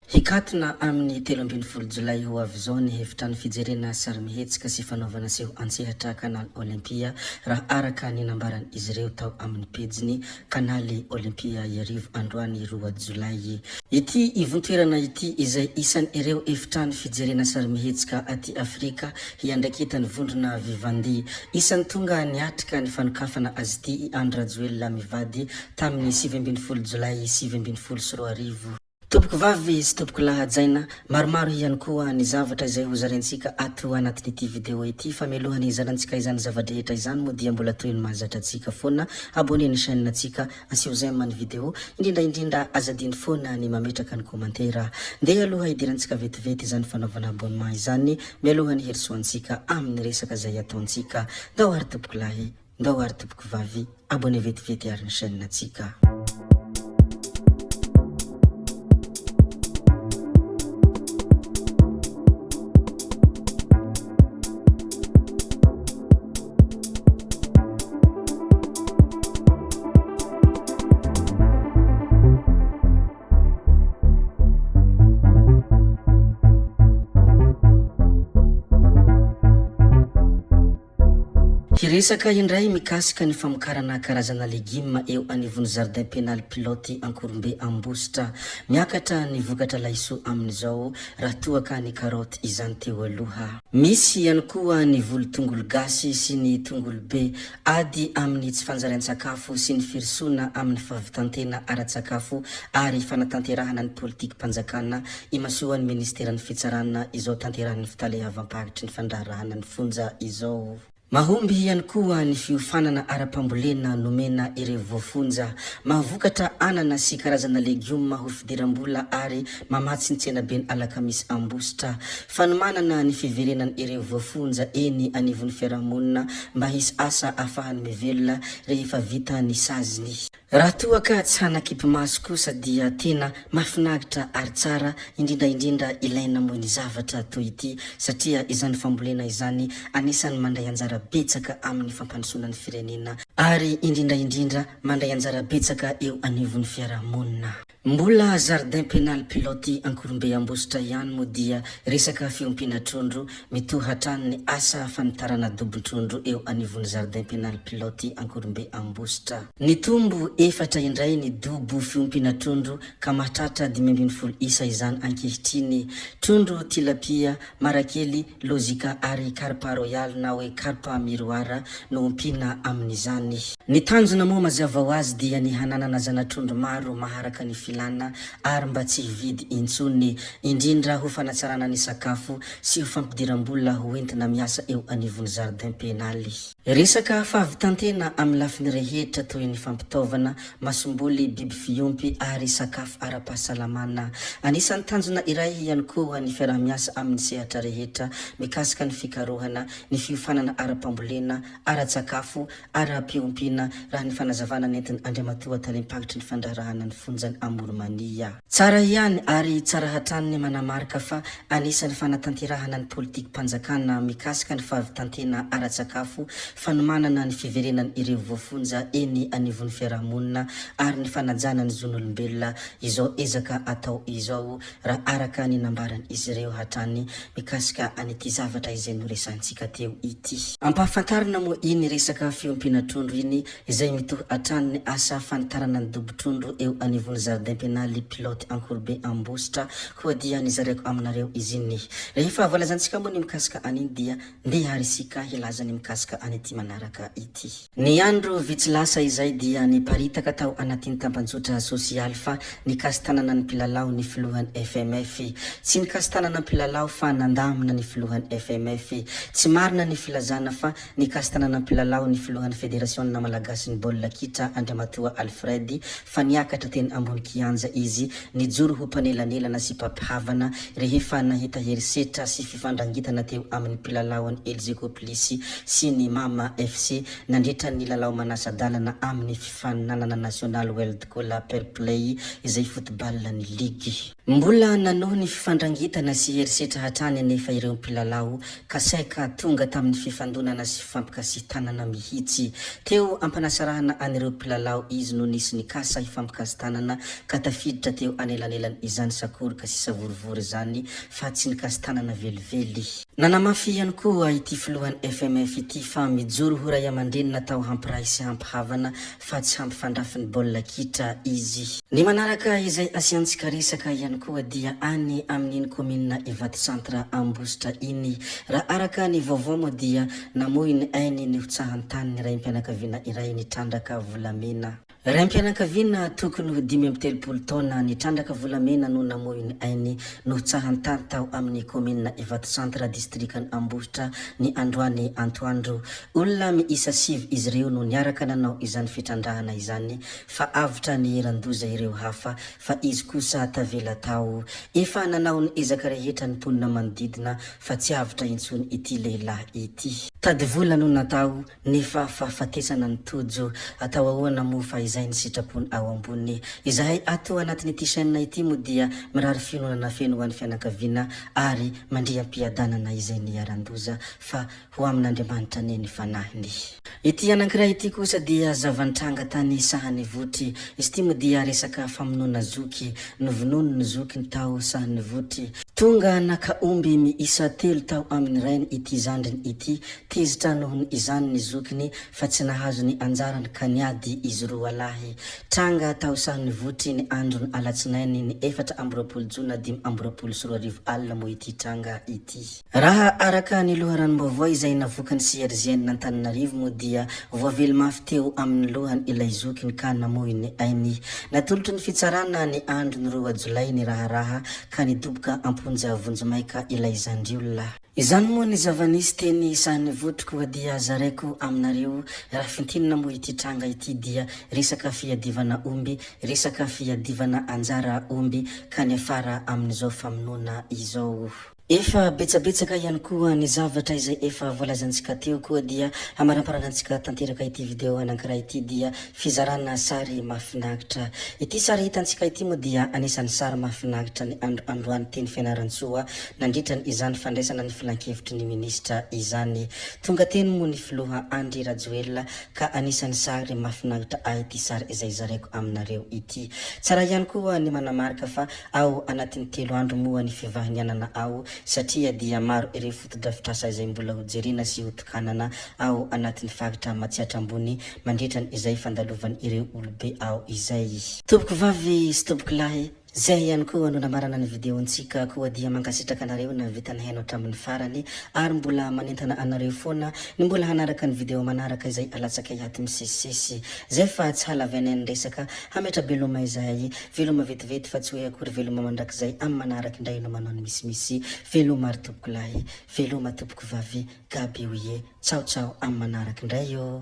Hikatona amin'ny 13 jolay ho avy izao ny efitrano fijerena sarimihetsika sy fanaovana seho an-tsehatra Canal Olympia raha araka ny nambaran'izy ireo tao amin'ny pejiny Kanaly Olympia Iarivo androany roa jolay. Ity ivontoerana ity izay isan'ireo efitrano fijerena sarimihetsika aty Afrika hiandraiketan'ny vondrona Vivendi. Isan'ny tonga niatrika ny fanokafana azy ity i Andry Rajoelina mivady tamin'ny 19 jolay 2019. Tompoko vavy sy tompoko lahy hajaina, maromaro ihany koa ny zavatra izay ho zaraintsika ato anatin'ity video ity fa mialohan'ny hizarantsika izany zava-drehetra izany moa dia mbola toy ny mahazatra antsika foana, abonner ny chaîne ntsika, asio j'aime ny video, indrindra indrindra aza adino foana ny mametraka ny commentaire. Ndeha aloha hidirantsika vetivety izany fanaovana abonnement izany mialohan'ny hirosoantsika amin'ny resaka izay ataontsika. Ndao ary tompoko lahy. Ndao ary tompoko vavy abonné vetivety ary ny chaîne ntsika. Hiresaka indray mikasika ny famokarana karazana legioma eo anivon'ny Jardin Pénal Pilote Ankorombe Ambositra. Miakatra ny vokatra laisoa amin'izao raha toa ka ny karaoty izany teo aloha. Misy ihany koa ny voly tongolo gasy sy ny tongolo be. Ady amin'ny tsy fanjarian-tsakafo sy ny firosoana amin'ny fahavitan-tena ara-tsakafo ary fanatanterahana ny politikam-panjakana imasoan'ny Ministeran'ny Fitsarana izao tanterahin'ny Fitaleavam-paritry ny Fandraharahana ny Fonja izao. Mahomby ihany koa ny fiofanana ara-pambolena nomena ireo voafonja. Mahavokatra anana sy karazana legioma ho fidiram-bola ary mamatsy ny tsenaben'i Alakamisy Ambositra. Fanomanana ny fiverenan'ireo voafonja eny anivon'ny fiarahamonina mba hisy asa ahafahany mivelona rehefa vita ny saziny. Raha toa ka tsy hanakipy maso kosa dia tena mahafinaritra ary tsara, indrindra indrindra ilay namoy ny zavatra toy ity satria izany fambolena izany anisan'ny mandray anjara betsaka amin'ny fampandrosoana ny firenena ary indrindra indrindra mandray anjara betsaka eo anivon'ny fiarahamonina. Mbola jardin penal pilote Ankorombe Ambositra ihany moa dia resaka fiompiana trondro, mitohy hatrany ny asa fanitarana dobon-trondro eo anivon'ny jardin penal pilote Ankorombe Ambositra. Nitombo efatra indray ny dobo fiompiana trondro ka mahatratra 15 isa izany ankehitriny. Trondro tilapia, marakely, Lozika ary karpa royal na hoe karpa miroir no ompiana amin'izany. Ny tanjona moa mazava ho azy dia ny hananana zana-trondro maro maharaka ny filàna ary mba tsy hividy intsony, indrindra ho fanatsarana ny sakafo sy ho fampidiram-bola ho entina miasa eo anivon'ny jardin penaly. Resaka fahavitan-tena amin'ny lafiny rehetra toy ny fampitaovana, masomboly, biby fiompy ary sakafo ara-pahasalamana. Anisan'ny tanjona iray ihany koa ny fiaraha-miasa amin'ny sehatra rehetra mikasika ny fikarohana, ny fiofanana ara-pambolena, ara-tsakafo, ara-piompiana, raha ny fanazavana nentin'i Andriamatoa Talem-paritry ny Fandraharahana ny Fonjan'i Amoronmania. Tsara ihany ary tsara hatrany ny manamarika fa anisan'ny fanatanterahana ny politikam-panjakana mikasika ny fahavitantena ara-tsakafo, fanomanana ny fiverenan'ireo voafonja eny anivon'ny fiarahamonina ary ny fanajana ny zon'olombelona izao ezaka atao izao raha araka ny nambaran'izy ireo hatrany mikasika an'ity zavatra izay noresahintsika teo ity. Ampahafantarina moa iny resaka fiompiana trondro iny izay mitohy hatrany ny asa fanitarana ny dobo-trondro eo anivon'ny Jardin Penaly Pilote Ankoronbe Ambositra koa dia nizaraiko aminareo izy iny. Rehefa voalazantsika moa ny mikasika an'iny dia ndeha ary isika hilaza ny mikasika an'ity manaraka ity. Ny andro vitsy lasa izay dia niparitaka tao anatin'ny tambanjotra sosialy fa nikasi-tanana ny mpilalao ny filohan'ny FMF. Tsy nikasi-tanana mpilalao fa nandamina ny filohan'ny FMF. Tsy marina ny filazana fa Nikasi-tanana mpilalao ny filohan'ny Federasionina malagasin'ny baolina kitra Andriamatoa Alfred fa niakatra teny ambony kianja izy nijoro ho mpanelanelana sy mpampihavana rehefa nahita herisetra sy fifandrangitana teo amin'ny mpilalaon'ny Elgeco Plus sy ny Mama FC nandritra ny lalao manasa-dalana amin'ny fifaninanana nasionaly World Cola Fair Play izay football ny ligy. Mbola nanohy ny fifandrangitana sy herisetra hatrany anefa ireo mpilalao ka saika tonga tamin'ny fifandonana sy fifampikasihan-tanana mihitsy. Teo ampanasarahana an'ireo mpilalao izy no nisy nikasa hifampikasi-tanana ka tafiditra teo anelanelan' izany sakoroka sy savorovoro izany fa tsy nikasi-tanana velively. Nanamafy ihany koa ity filohan'ny FMF ity fa mijoro ho raiamandreny natao hampiray sy hampihavana fa tsy hampifandrafy ny baolina kitra izy. Ny manaraka izay asiantsika resaka ihany koa dia any amin'iny kaominina Ivato Centre Ambositra iny. Raha araka ny vaovao moa dia namoy ny ainy nihotsahan-tany ny raim-pianakaviana iray nitrandraka volamena. Raim-pianakaviana tokony ho 35 taona nitrandraka volamena no namoy ny ainy nohotsahan-tany tao amin'ny kaominina Ivato Centre, distrikan'i Ambositra, ny androany antoandro. Olona miisa sivy izy ireo no niaraka nanao izany fitrandrahana izany fa avotra niheran-doza ireo hafa fa izy kosa tavela tao. Efa nanao ny ezaka rehetra ny mponina manodidina fa tsy avotra intsony ity lehilahy ity. Tady vola no natao Nefa fahafatesana ny tojo, atao ahoana moa fa izay ny sitrapony ao ambony. Izahay ato anatin'ity chaîne ity moa dia mirary fiononana feno ho an'ny fianakaviana ary mandria am-piadanana izay niharan-doza fa ho amin'Andriamanitra anie ny fanahiny. Ity anankiray ity kosa dia zava-nitranga tany Sahanivotry. Izy ity moa dia resaka famonoana zoky. Novonoiny ny zokiny tao Sahanivotry. Tonga naka omby miisa telo tao amin'ny rainy ity zandriny ity Tezitra noho izany ny zokiny fa tsy nahazo ny anjarany ka niady izy roa lahy. Tranga tao Sahanivotry ny andron'ny alatsinainy ny 24 jona 2025 alina moa ity tranga ity. Raha araka ny loharanom-baovao izay navoakan'ny CRGN Antananarivo moa dia voavely mafy teo amin'ny lohany ilay zokiny ka namoy ny ainy. Natolotry ny fitsarana ny andron'ny roa jolay ny raharaha ka nidoboka am-ponja vonjimaika ilay zandriolona. Izany moa ny zava-nisy teny Sahanivotry koa dia zaraiko aminareo, raha fintinina moa ity tranga ity dia resaka fiadivana omby, resaka fiadivana anjara omby ka niafara amin'izao famonoana izao. Efa betsabetsaka ihany koa ny zavatra izay efa voalazantsika teo koa dia hamaramparanantsika tanteraka ity video anankiray ity dia fizarana sary mahafinaritra. Ity sary hitantsika ity moa dia anisan'ny sary mahafinaritra ny andro androany teny Fianarantsoa Nandritra izany fandraisana ny filankevitry ny minisitra izany. Tonga teny moa ny filoha Andry Rajoelina ka anisan'ny sary mahafinaritra ahy ity sary izay zaraiko aminareo ity. Tsara ihany koa ny manamarika fa ao anatin'ny telo andro moa ny fivahinianana ao satria dia maro ireo fotodrafitrasa izay mbola ho jerena sy ho tokanana ao anatin'ny faritra Matsiatra Ambony mandritra izay fandalovan'ireo olobe ao izay. Tompoko vavy sy tompoko lahy, Zay ihany koa no namarana ny video-ntsika koa dia mankasitraka anareo nahavita nihaino hatramin'ny farany ary mbola manentana anareo foana ny mbola hanaraka ny video manaraka izay alatsakay ato misesisesy. Zay fa tsy halavainay ny resaka, hametra-beloma izahay, veloma vetivety fa tsy hoe akory veloma mandrakizay amin'ny manaraka indray no manao ny misimisy, veloma ry tompokolahy, veloma tompokovavy, Gaby oye, ciao ciao amin'ny manaraka indray ô!